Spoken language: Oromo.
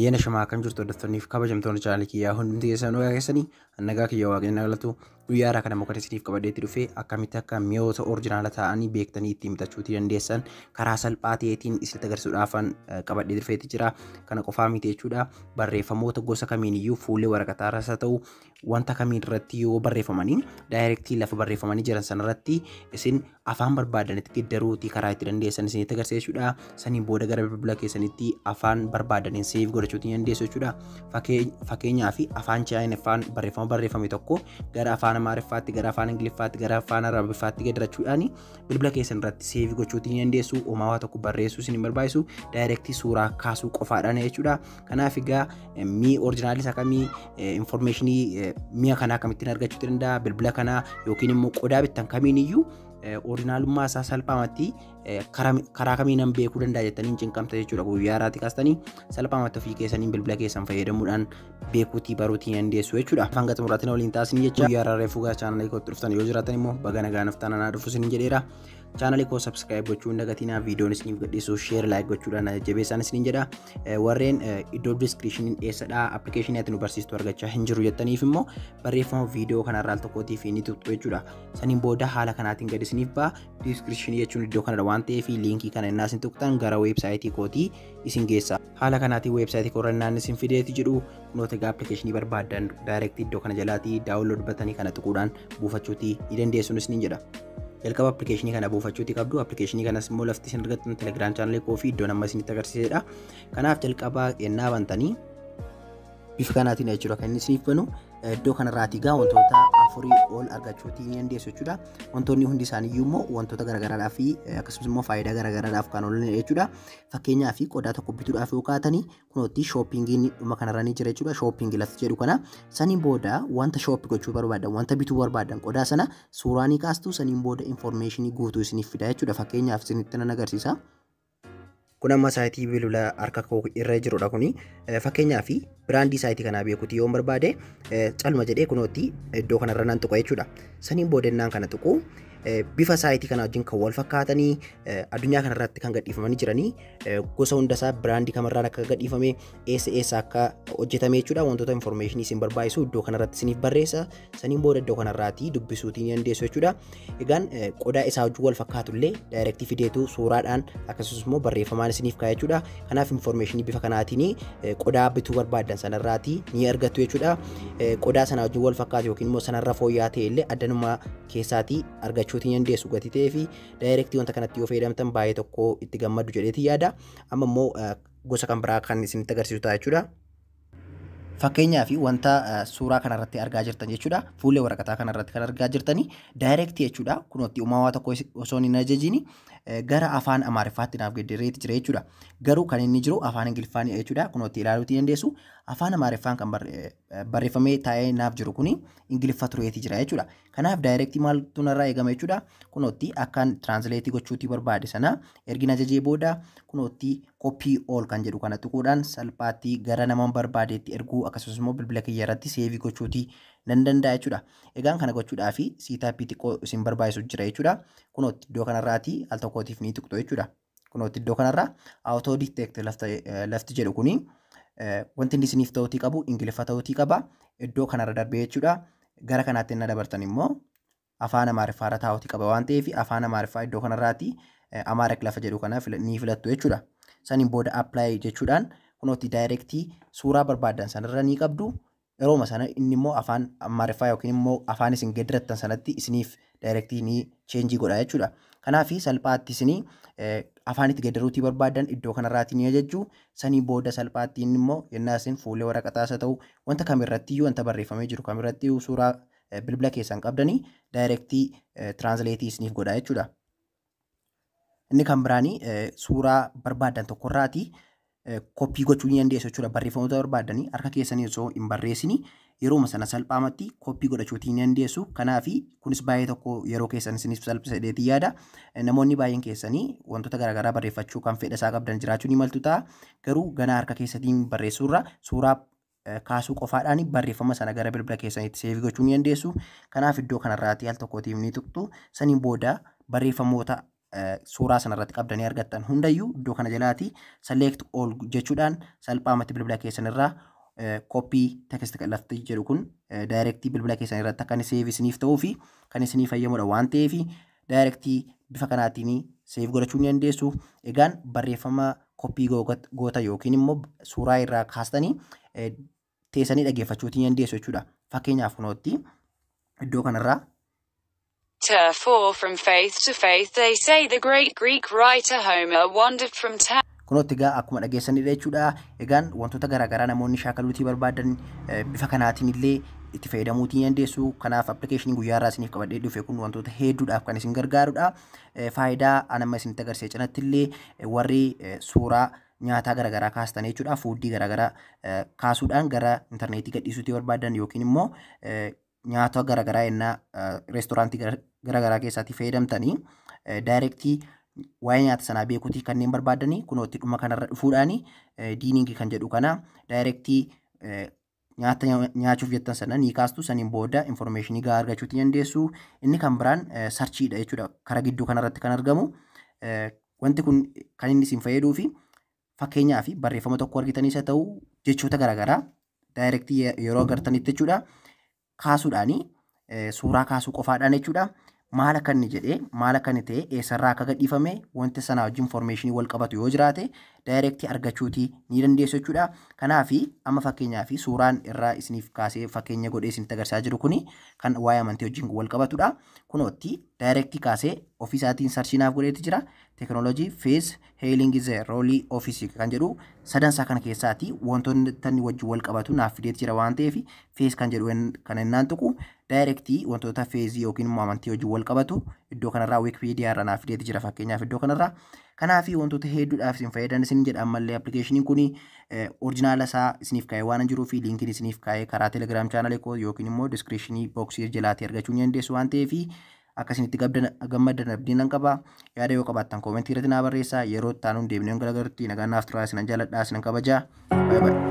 Ayyaana shamaa akkam jirtu, hordoftoonni fi kabajamtoonni chaanalii kiyyaa hundumti keessan nagaa keessanii? Nagaa kiyya, Waaqayyoon galatu. Guyyaa irraa kana muka isiniif qabadheetti dhufee akkamitti akka mi'oota original ta'anii beektanii ittiin bitachuutii dandeessan karaa salphaa ta'eetiin isinitti agarsiisuudhaafan qabadhee dhufeetti jira. Kana qofaa miti jechuudha. Barreeffamoota gosa kamiin iyyuu fuullee waraqataa irras haa ta'u, wanta kamiin irratti yoo barreeffamanii, direct lafa barreeffamanii jiran sanarratti isin afaan barbaadanitti geddaruutii karaa itti dandeessan isinitti agarsiisuudha. Saniin booda gara bilbila keessanitti afaan barbaadaniin save godhachuutii dandeessu jechuudha. Fakkeenyaaf, afaan Chaayinaffaan barreeffama barreeffame tokko gara afaan Amaariffaatti, gara afaan Ingiliffaatti, gara afaan Arabiffaatti geddarachuudhaan bilbila keessan irratti save gochuutii dandeessu. Uumamaa tokko barreessuu isin hin barbaachisu, direct suuraa kaasuu qofaadhaan jechuudha. Kanaaf egaa mi'i original isa kamii, information mi'a kanaa akkamittiin argachuu danda'a, bilbila kanaa yookiin immoo qodaa bittan kamiin iyyuu originalummaa isaa salphaamatti karaa kamiinan beekuu danda'a jettanii hin cinqamta jechuudha. Guyyaa har'aatti kaastanii salphaamatti ofii keessanii bilbila keessan fayyadamuudhaan beekuutii baruutii dandeessu jechuudha. Hanga xumuraatiin waliin taasisanii jecha, guyyaa har'aa reefuu gara chaanalii kootti dhuftan yoo jiraatan immoo baga nagaan dhuftan, anaa dhufu isiniin jedheera. Chaanalii koo subscribe gochuu hin dagatinaa, viidiyoon isiniif gadhiisu share, like gochuudhaan jabeessaan isiniin jedha. Warreen iddoo descriptioniin eessadhaa, application ati nu barsiistu argachaa hin jiru jettaniif immoo barreeffama viidiyoo kanarraa al tokkootiif ni tuqxu jechuudha. Saniin booda haala kanaatiin gadi isiniif ba'a. Description jechuun iddoo kanadha waan ta'eef, link kana innaa isin tuqxan gara website kootii isin geessa. Haala kanaatiin website koo irra isin fideeti jedhu. Kunoota egaa application barbaaddan direct iddoo kana jalaatii download button kana tuquudhaan buufachuutii ni dandeessuun isiniin jedha. Jalqaba application kana buufachuutii qabdu. Application kanas immoo lafti isin argattan Telegram channel koo fi iddoo nama isinitti agarsiisedha. Kanaaf jalqaba yennaa bantanii bifa kanaatiin jechuudha kan inni isiniif banu. Iddoo kanarraati egaa wantoota afurii ol argachuutii ni dandeessu jechuudha. Wantoonni hundi isaaniiyyuu immoo wantoota garaagaraadhaaf fi akkasumas immoo faayidaa garaagaraadhaaf kan oolan jechuudha. Fakkeenyaaf, qodaa tokko bituudhaaf yoo kaatanii, kunootti shoppingiin dhuma kanarra ni jira jechuudha. Shopping lafti jedhu kana, saniin booda wanta shop gochuu barbaadan, wanta bituu barbaadan qodaa sana suuraa ni kaastu, saniin booda information guutuu isiniif fida jechuudha. Fakkeenyaaf, isinitti nan agarsiisa. Kun amma site bilbila harka koo irra jirudha kuni. Fakkeenyaaf, brand site kanaa beekuuti yoo barbaade, calma jedhee kunootti iddoo kanarra nan tuqa jechuudha. Saniin boodannaan kana tuqu, bifa site kanaa wajjin kan wal fakkaatanii addunyaa kanarratti kan gadhiifamanii jiranii, gosa hundasaa, brand kamarraan akka gadhiifame, eessa eessa akka hojjetame jechuudha. Wantoota information isin barbaachisu iddoo kanarratti isiniif barreessa. Saniin booda iddoo kanarraati dubbisuutii ni dandeessu jechuudha. Egaan qodaa isaa wajjin wal fakkaatu illee direct fideetu suuraadhaan akkasumas immoo barreeffamaan isiniif kaa'e jechuudha. Kanaaf information bifa kanaatiin qodaa bituu barbaaddan sanarraati ni argattu jechuudha. Qodaa sana wajjin wal fakkaatu yookiin immoo sanarra fooyya'aa ta'e illee addanuma keessaatii argachuutii ni dandeessu gatii ta'ee fi direct wanta kanatti yoo fayyadamtan baay'ee tokko itti gammadu jedheeti yaada. Amma immoo gosa kan biraa kan isinitti agarsiisu ta'a jechuudha. Fakkeenyaaf, wanta suuraa kanarratti argaa jirtan jechuudha. Fuullee waraqataa kanarratti kan argaa jirtanii direct jechuudha. Kunootti uumamaa tokko osoo hin ajajiin gara afaan Amaariffaatti naaf geddereeti jira jechuudha. Garuu kan inni jiru afaan Ingiliffaan jechuudha. Kunootti ilaaluutii dandeessu. Afaan Amaariffaan kan barreeffamee taa'ee naaf jiru kuni Ingiliffa tureeti jira jechuudha. Kanaaf direct maaltu narraa eegama jechuudha? Kunootti akkaan translate gochuutii barbaade sana ergin ajajee booda, kunootti copy all kan jedhu kana tuquudhaan salphaatti gara nama barbaadeetti erguu, akkasumas immoo bilbila kiyya irratti save gochuutii nan danda'a jechuudha. Egaan kana gochuudhaaf setup xiqqoo isin barbaachisu jira jechuudha. Kunootti iddoo kanarraati al tokkootiif ni tuqxu jechuudha. Kunootti iddoo kanarraa auto detect lafti jedhu kuni wanti inni isiniif ta'uutii qabu Ingiliffa ta'uutii qaba. Iddoo kanarra darbee jechuudha. Gara kanaatti inni dabartan immoo afaan Amaariffaarra taa'uutii qaba waan ta'eef, afaan Amaariffaa iddoo kanarraati Amharic lafa jedhu kana ni filattu jechuudha. Saniin booda apply jechuudhaan kunootti direct suuraa barbaadan sanarra ni qabdu. Yerooma sana inni immoo afaan Amaariffaa yookiin immoo afaan isin geddirattan sanatti isiniif direct ni change godha jechuudha. Kanaaf salphaatti isinii afaan itti geddaruutii barbaadan iddoo kanarraati ni ajajju. Sanii booda salphaatti inni immoo yennaa isin fuullee waraqataas haa ta'u, wanta kamirratti iyyuu, wanta barreeffamee jiru kamirratti iyyuu suuraa bilbila keessan qabdanii direct translate isiniif godha jechuudha. Inni kan biraanii suuraa barbaadan tokkorraati copy gochuu ni dandeessu jechuudha. Barreeffamoota barbaadanii harka keessanii osoo hin barreessini yerooma sana salphaamatti copy godhachuutii ni dandeessu. Kanaaf kunis baay'ee tokko yeroo keessan isiniif salphisa jedheetii yaada. Namoonni baay'een keessanii wantoota garaagaraa barreeffachuu kan fedha isaa qabdan jiraachuu ni maltu ta'a. Garuu ganaa harka keessatiin barreessuurra suuraa kaasuu qofaadhaan barreeffama sana gara bilbila keessaniitti save gochuu ni dandeessu. Kanaaf iddoo kanarraatii al tokkootiif ni tuqxu. Saniin booda barreeffamoota suuraa sanarratti qabdanii argattan hundayyuu iddoo kana jalaati select all jechuudhaan salphaamatti bilbila keessan irraa copy text lafti jedhu kun direct bilbila keessan irratti akka inni save isiniif ta'uu fi kan isinii fayyamudha waan ta'eef direct bifa kanaatiin save godhachuu ni dandeessu. Egaan barreeffama copy goota yookiin immoo suuraa irraa kaastanii teessanii dhaggeeffachuu ni dandeessu jechuudha. Fakkeenyaaf kunootti iddoo kanarraa For from faith to faith, they say the great Greek writer Homer wandered from town. Kunootti egaa akkuma dhageessanidha jechuudha. Egaan wantoota garaagaraa namoonni shaakaluutii barbaadan bifa kanaatiin illee itti fayyadamuutii ni dandeessu. Kanaaf appilikeeshinii guyyaa irraa isiniif qabadhee dhufe kun wantoota hedduudhaaf kan isin gargaarudha. Faayidaa an amma isinitti agarsiise cinatti illee warri suuraa nyaataa garaagaraa kaastan jechuudha. Foodii garaagaraa kaasuudhaan gara intarneetii gadhiisuutii barbaadan yookiin immoo nyaata garaagaraa yennaa reestooraantii garaagaraa keessatti fayyadamtanii direct waa'ee nyaata sanaa beekuutii kanneen barbaadanii kunootti dhuma kanarra dhufuudhaani dining kan jedhu kana direct nyaata nyaachuuf jettan sana ni kaastu. Saniin booda information gahaa argachuutii dandeessu. Inni kan biraan searchiidha jechuudha, karaa gidduu kanarratti kan argamu. Wanti kun kan inni isin fayyaduu fi fakkeenyaa fi barreeffama tokko argitaniis haa ta'u, jechoota garaagaraa direct yeroo agartanitti jechuudha, kaasuudhaani, suuraa kaasuu qofaadhaan jechuudha. Maal akka inni jedhee, maal akka inni ta'e, eessarraa akka gadhiifame, wanta sanaa wajjin information wal qabatu yoo jiraate direct argachuutii ni dandeessu jechuudha. Kanaaf amma fakkeenyaa fi suuraan irraa isiniif kaasee fakkeenya godhee isinitti agarsiisaa jiru kuni kan waa'ee amantii wajjin wal qabatudha. Kunootti direct kaasee ofiisaatiin search naaf godheeti jira. Technology, faith, healing is a role office kan jedhu sadansaa kana keessaati wantoonni tanni wajjin wal qabatu naaf fideeti jira waan ta'eef, faith kan jedhu kan innaan tuqu direct wantoota faith yookiin immoo amantii wajjin wal qabatu iddoo kanarraa Wikipedia irraa naaf fideeti jira fakkeenyaaf iddoo kanarraa. Kanaaf wantoota hedduudhaaf isin fayyadan isin jedha. Ammallee appilikeeshiniin kun original isaa isiniif kaa'ee waan jiruu fi liinkiin isiniif kaa'ee karaa Telegram channel koo yookiin immoo description box jalaatii argachuu ni dandeessu waan ta'eef, akka isinitti gammaddan abdiin nan qaba. Yaada yoo qabaattan comment irratti naa barreessaa. Yeroo itti aanuun deebinee garagarutti nagaan naaf turaa. Isinan jaalladha, isinan kabajaa. Bye bye.